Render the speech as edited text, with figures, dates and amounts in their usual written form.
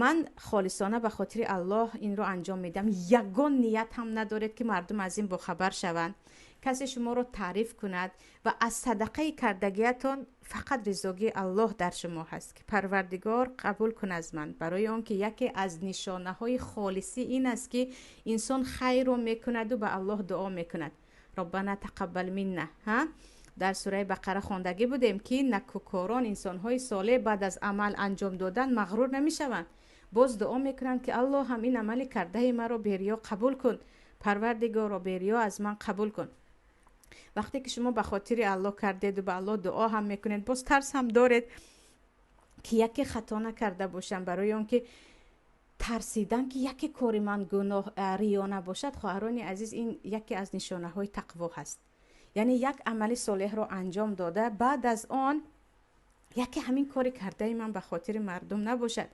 Ман холисона ба хотири Аллоҳ инро анҷом медиҳам. Ягон ният ҳам надоред, ки мардум аз ин бохабар шаванд, касе шуморо таъриф кунад ва аз садақаи кардагиятон фақат ризогии Аллоҳ дар шумо ҳаст, ки Парвардигор қабул кун аз ман. Барои он ки яке аз нишонаҳои холисӣ ин аст, ки инсон хайрро мекунаду ба Аллоҳ дуо мекунад: «Роббана тақаббал минна». Ҳа, дар сураи Бақара хондагӣ будем, ки накӯкорон, инсонҳои солеҳ баъд аз амал анҷом додан мағрур намешаванд, боз дуо мекунанд, ки Аллоҳ ҳам ин амали кардаи маро бериё қабул кун, Парвардигоро, бериё аз ман қабул кун. Вақте ки шумо ба хотири Аллоҳ кардеду ба Аллоҳ дуо ҳам мекунед, боз тарс ҳам доред, ки яке хато накарда бошам. Барои он ки тарсидан, ки яке кори ман гуноҳ, риё набошад, хоҳарони азиз, ин яке аз нишонаҳои тақво ҳаст. Яъне як амали солеҳро анҷом дода, баъд аз он яке ҳамин кори кардаи ман ба хотири мардум набошад.